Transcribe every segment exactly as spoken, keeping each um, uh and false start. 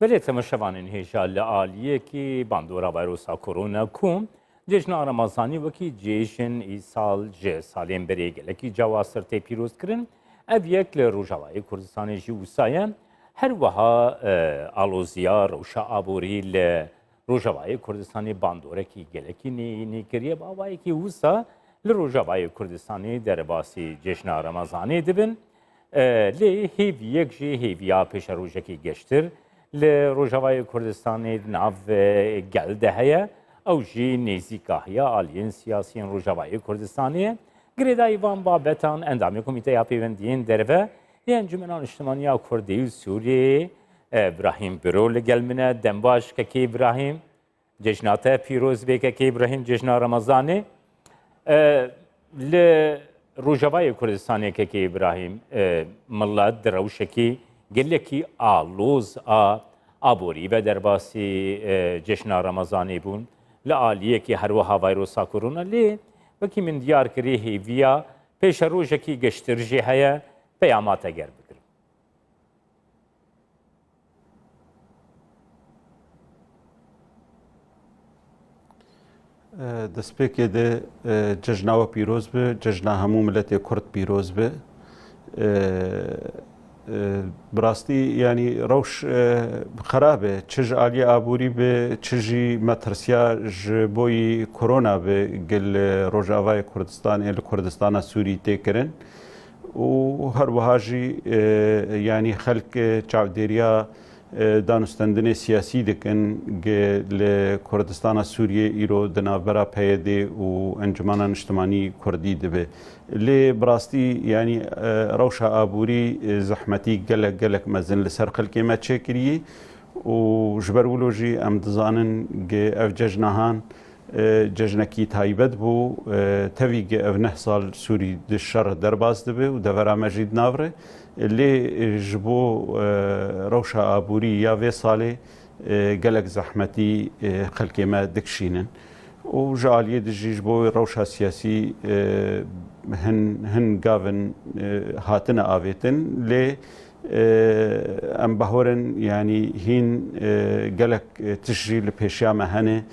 Belê, temaşevanên hêja, li aliyekî bandora vayrosa korona ku cejna Remezanî wekî cêjn îsal ji salên berê gelekî cawastir tê pîrozkirin, ev yek li Rojavayê Kurdistanê jî wisa ye. Her wiha, e, aloziya rewşa aborî li Rojavayê Kurdistanê bandorekî gelekî nê-, nêkiriye. Bi awayekî wisa li Rojavayê Kurdistanê derbasî cejna Remezanê dibin. E, lê hêviyek jî hêviya pêşerojekî geştir li Rojavayê Kurdistanê di nav, e, gel de heye. Ew jî nêzîkahiya aliyên siyasiyên Rojavayê Kurdistanê ye. Girêdayî van babetan endamê Komîteya Pêwendiyên Derve yê Encûmena Niştimaniya Kurdî û Sûriyeyê, e, Brahîm Biro li gel min e. Dem baş kekê Brahîm. Cejna te pîroz be kekê Îbrahîm, cejna Remezanê. E, li Rojavayê Kurdistanê kekê Îbrahîm, e, milet di rewşekî gelekî aloz a aborî ve derbasî, e, cejna Remezanê bûn. Li aliyekî her wiha vayrosa korona lê wekî min diyar kirî hêviya pêşerojekî geştir jî heye, peyama te germ bikirim. E, destpêkê de, e, cejna we pîroz be, cejna hemû miletê Kurd pîroz be. E, e, bi rastî, yanî rewş, e, xerab e. Çi ji aliyê aborî be, çi jî metirsiya ji boyî korona be, gel li Rojavayê Kurdistanê, li Kurdistana Sûrî tê kirin. Û her wiha jî, e, yanî xelk, e, çavdêriya, e, danûstendinê siyasî dikin, ge li Kurdistana Sûriyê îro di navbera P Y D û Encûmena Niştimanî Kurdî dibe. Lê bi rastî, yanî, e, rewşa aborî, e, zehmetî gelek, gelek mezin li ser xelkê me çêkiriye û ji ber wilo jî em dizanin ge ev cejnahan, e, cejnekî taybet bû. E, tevî ge ev neh sal Sûrî di şer derbas dibe û devera me jî di nav re. Lê, e, ji bo, e, rewşa aborî ya vê salê, e, gelek zehmetî, e, xelkê me dikişînin. Û ji aliyê din jî ji bo rewşa siyasî, e, hin, hin gavin, e, hatine avêtin. Lê, e, em bawer in, yanî hîn, e, gelek, e, tişt jî li pêşiya me hene.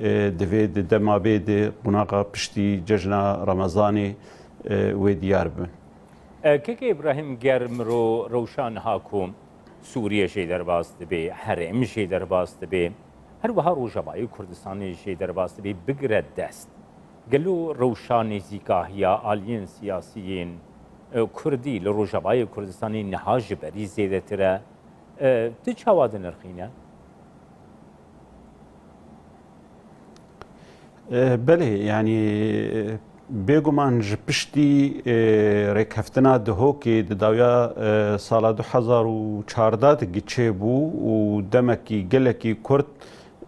E, divê di dema bê de qonaxa piştî cejna Remezanê, e, wê diyar bibin. E, kekê Îbrahîm, ger miro rewşa niha ku Sûriye jê derbas dibe, herêm jê derbas dibe, her wiha Rojavayê Kurdistanê jê derbas dibe, bigire dest. Gelo rewşa nêzîkahiya aliyên siyasiyên, e, Kurdî li Rojavayê Kurdistanê niha ji berî zêdetir e? E, tu çawa dinirxîne? E, belê, yanî, e, bêguman ji piştî, e, rêkeftina Duhokê di dawiya, e, sala du hezar û çardeh de giçê bû û demekî gelekî kurt,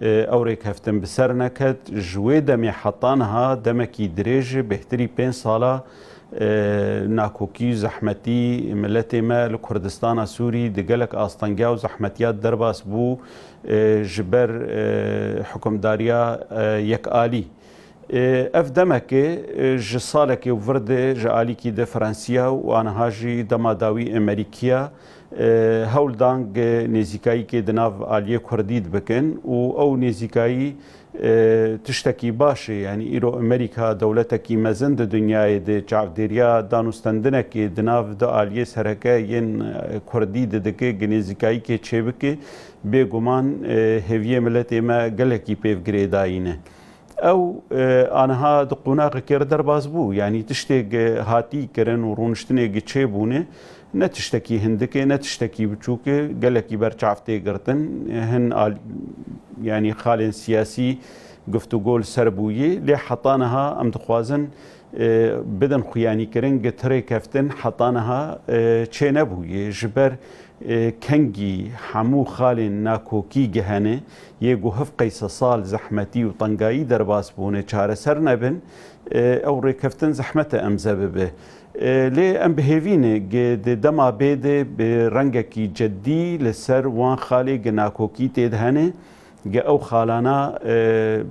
e, ew rêkeftin bi ser neket. Ji wê demê heta niha demekî dirêj e, bêhtirî pênc sala, e, nakokî û zehmetî miletê me li Kurdistana Sûrî di gelek astengiya û zehmetiya derbas bû, e, ji ber, e, hukimdariya, e, yekalî. E, ev demekê, e, ji salekê û vir de ji alîkî de Fransiya û aniha jî dema dawî Emerîkiya, e, hewl dan ge nêzîkayîkê di nav aliyê Kurdî de bikin û ew nêzîkayî, e, tiştekî baş e. Yanî îro Emerîka dewletekî mezin di dinyayê de çavdêriya danûstendinekê di nav du aliyê sereke yên, e, Kurdî de dike, ge nêzîkayîkê çêbike, bêguman, e, hêviyê miletê me gelekî pêv girêdayî ne. Ew, e, aniha di qonaxekê re derbas bû. Yanî tiştê ge hatî kirin û rûniştinê ge çêbûne, ne tiştekî hindik e, ne tiştekî biçûk e, gelekî ber çav tê girtin. Hin al-, yanî xalên siyasî guftûgo li ser bûyî. Lê heta niha em dixwazin, e, bidin xuyanîkirin, ge ti rêkeftin heta niha, e, çênebûyê. Ji ber, e, kengî hemû xalên nakokî ge hene, yê ku hevqeyse sal zehmetî û tengayî derbas bûne, çareser nebin, e, ew rêkeftin zehmet e emze bibe. E, lê em bi hêvî ne ge di dema bê de bi rengekî ceddî li ser wan xalê ge nakokî tê de hene, ge ew xalana, e,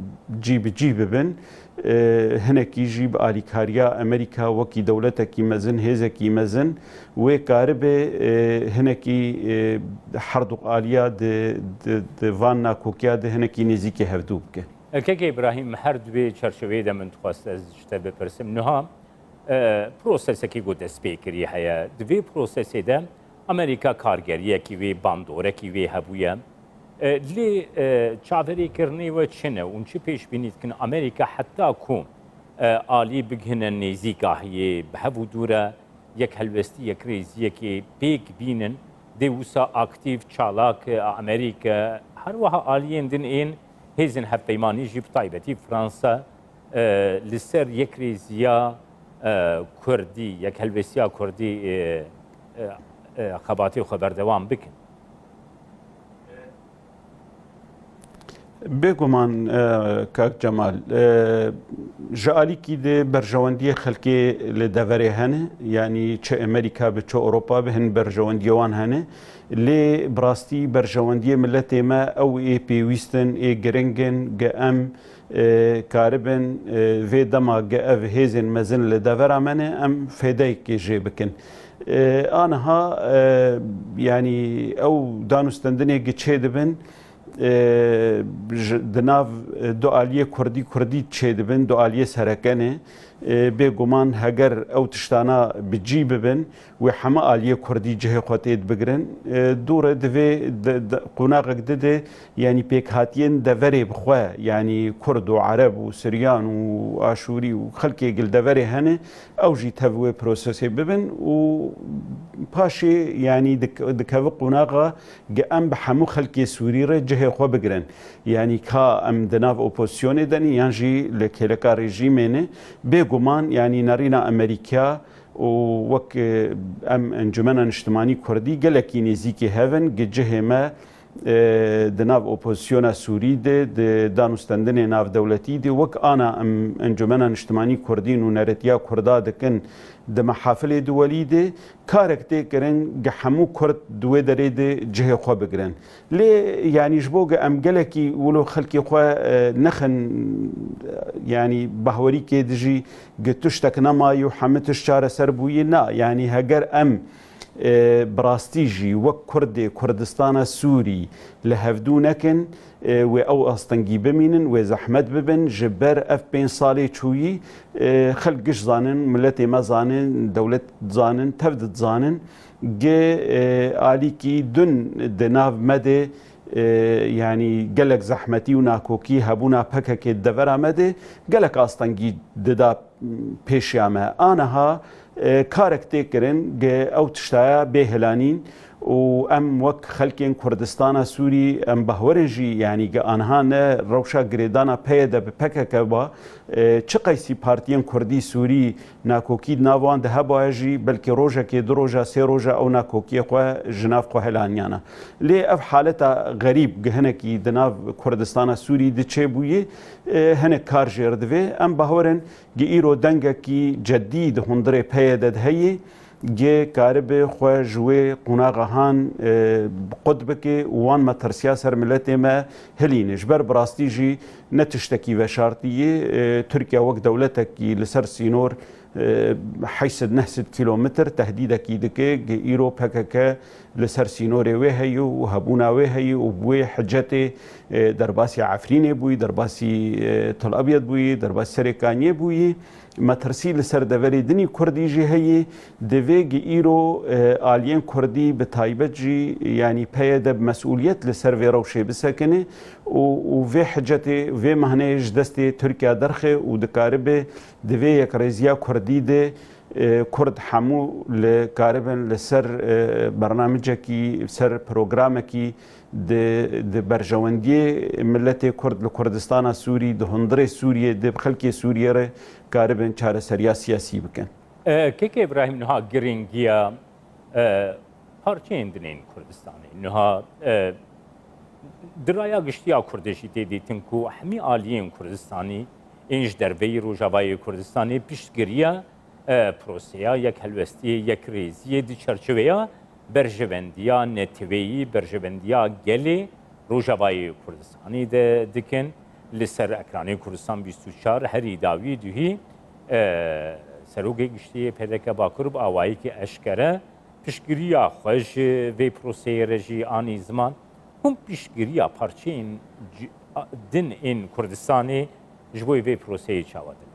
cî bi cî bibin. e, hinekî jî bi alîkariya Amerîka wekî dewletekî mezin, hêzekî mezin wê karibe, e, hinekî, e, herduq aliya di, di, di van nakokiya de hinekî nêzîkî hevdû bike. Keke Îbrahîm, her di vê çerçeveyê de min dixwest ez ji te bipirsim. Niha, e, prosesekî ku dest pê kiriye heye. Di vê prosesê de Amerîka kargeriyekî wê, bandorekî wê hebûye. E, lê, e, çaverêkirinê we çi ne? Hûn çi pêşbînî dikin? Amerîka heta ku, e, alî bigihine nêzîkahiyê, bi hev û dû re yek helwestî, yek rêziyekê pêk bînin, dê wisa aktîf, çalak, e, Amerîka, her wiha aliyên din ên hêzên hevpeymanî jî, bi taybetî Fransa, e, li ser yekrêziya, e, Kurdî, yekhelwestiya Kurdî, e, e, e, xebatê xwe berdewam bikin. Bêguman, e, kak Cemal, e, ji alîkî de berjewendiyê xelkê li deverê hene, yanî çi Amerîka bi, çi Ewropa bi, hin berjewendiyê wan hene. Lê bi rastî berjewendiyê miletê me ew ê pêwîst in, ê giring in, ge em, e, karibin, e, vê dema ge ev hêzên mezin li devera me ne, em fêdeyekê jê bikin. E, aniha, e, yanî ew danûstendinê gi çê dibin, e, ji, di nav, e, du aliyê Kurdî, Kurdî çê dibin, du aliyê sereke ne. E, bêguman heger ew tiştana bi cî bibin, wê heme aliyê Kurdî cihê xwe tê dibigirin. E, dû re divê de, de, qonaxek dide, yanî pêkhatiyên deverê bi xwe, yanî Kurd û Ereb û Siryan û Aşûrî û xelkê gil deverê hene, ew jî tev wê prosesê bibin û paşê, yanî dik-, dikeve qonaxa ge em bi hemû xelkê Sûrî re cihê xwe bigirin. Yanî ka em di nav opozîsyonê de ne yan jî li kêleka rejîmê ne, bêguman, yanî nerîna Amerîka û wek, e, em Encûmena Niştimanî Kurdî gelekî nêzîkî hev in, gi cihê me, e, di nav opozîsyona Sûrî de, di danûstendinê navdewletî de, wek ana em Encûmena Niştimanî Kurdî nûneretiya Kurda dikin di mehafilê duwelî de, karek tê kirin, gi hemû Kurd di wê derê de cihê xwe bigirin. Lê, yanî ji bo ge em gelekî wilo xelkê xwe, e, nexin, e, yanî bahwerîkê dijî, gi tiştek nemayî û hemî tişt çareser bûyî, na, yanî heger em, e, bi rastî jî wek Kurdê Kurdistana Sûrî li hevdû nekin, e, wê ew astengî bimînin, wê zehmet bibin, ji ber ev pênc salê çûyî, e, xelk giş zanin, miletê me zanin, dewlet zanin, tev dizanin, gi, e, alîkî dun di nav me de, e, yanî gelek zehmetî û nakokî hebûna P K K di devera me de gelek astengî dida pêşiya me. Aniha, e, karek tê kirin, ge ew tiştaya bê hilanîn û em wek xelkên Kurdistana Sûrî em bahwerin jî, yanî ge aniha ne rewşa girêdana P Y D bi P K K ba, e, çi qeysî partiyên Kurdî Sûrî nakokî di nav wan de hebaya jî, belkî rojekê, du roja, sê roja ew nakokiyê xwe ji nav xwe hilaniyana. Lê ev haleta xerîb gi hinekî di nav Kurdistana Sûrî di çêbûyê, e, hinek kar jêr divê. Em bahwerin, Gi îro dengekî cedî di hundirê P Y D de heye, gê karibe xwe ji wê qonaxa han, e, qut bike û wan metirsiya ser miletê me hilîne. Ji ber bi rastî jî ne tiştekî veşartî ye. E, Tirkiye wek dewletekî li ser sînor, e, heşt sed neh sed kîlometr tehdîdekî dike. Gi îro P K K li ser sînorê wê heye û hebûna wê heye û bi wê hicetê, e, derbasî Efrînê bûyî, derbasî, e, Tel Abyad bûyî, derbasî Serê Kaniyê bûyî. Metirsî li ser deverê dinî Kurdî jî heye. Divê gi îro, e, aliyên Kurdî bi taybet jî, yanî P Y D bi mesûliyet li ser vê rewşê bisekine û, û vê hicetê, vê mehneyê ji destê Tirkiye derxe û dikaribe di vê yekrêziya Kurdî de, e, Kurd hemû li karibin li ser, e, bernamicekî, ser programekî di, di berjewendiyê miletê Kurd li Kurdistana Sûrî, di hundirê Sûriyê, di xelkê Sûriyê re karibin çareseriya siyasî bikin. E, Keke Îbrahîm, niha giringiya, e, parçeyên din ên Kurdistanê, niha, e, di raya giştî ya Kurdê jî tê dîtin ku hemî aliyên Kurdistanî ên ji derveyî Rojavayê Kurdistanê piştgiriya, e, proseya yekhelwestiyê, yekrêziyê di çerçeveya berjevendiya neteweyî, berjevendiya gelê Rojavayê Kurdistanê de dikin. Li ser ekranê Kurdistan bîst û çar herî dawî duhî, e, Serokê Giştî yê P D K Bakur bi awayekî eşkere piştgiriya xwe ji vê proseyê re jî anî ziman. Hûn piştgiriya parçeyên ci-, a-, din ên Kurdistanê ji bo vê proseyê çawa dibin?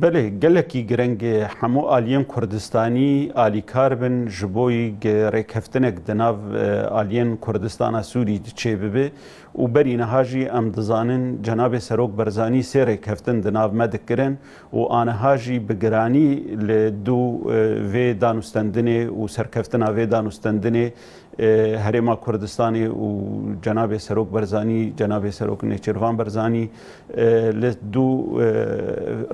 Belê, gelekî gireng e hemû aliyên Kurdistanî alîkar bin ji bo rêkeftinek di nav, e, aliyên Kurdistana Sûrî çêbibe û berî niha jî em dizanin Cenabê Serok Barzanî sê rêkeftin di nav me dikirin û aniha jî bi giranî li dû, e, vê danûstendinê û serkeftina vê danûstendinê, e, Herêma Kurdistanê û Cenabê Serok Barzanî, Cenabê Serok Nêçîrvan Barzanî, e, li dû, e,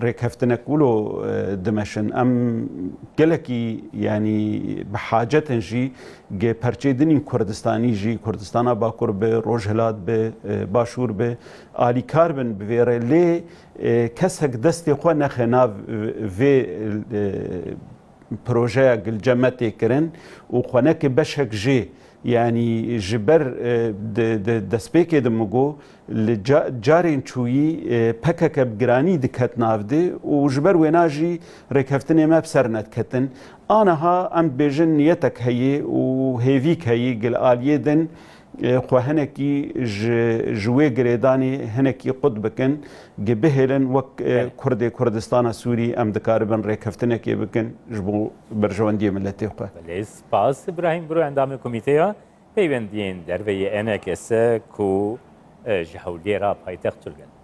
rêkeftinek wilo, e, dimeşin. Em gelekî, yanî, bi hacet in jî, gi perçê dinî Kurdistanî jî, Kurdistana Bakur bi, Rojhilat bi, e, Başûr bi, alîkar bin bi vê re. Lê, e, kesek destê xwe nexe nav, e, vê, e, projeya gilce me tê kirin û xwe neke beşek jê, yanî ji ber, e, di, di destpêkê de min got, li ca-, carên çûyî, e, P K K bi giranî diket nav de û ji ber wêna jî rêkeftinê me bi ser nediketin. Aniha em dibêjin niyetek heye û hêvîk heye gil aliyê din, e, xwe hinekî ji, ji wê girêdanê hinekî qut bikin, gi bihêlin wek, e, Belê. Kurdê Kurdistana Sûrî em dikaribin rêkeftinekê bikin ji bo berjewendiyê miletê xwe. Belê, spas. Îbrahîm Biro, endamê komîteya peywendiyên derve yê E N K S ku, e, ji Hewlêra paytext Tirk e.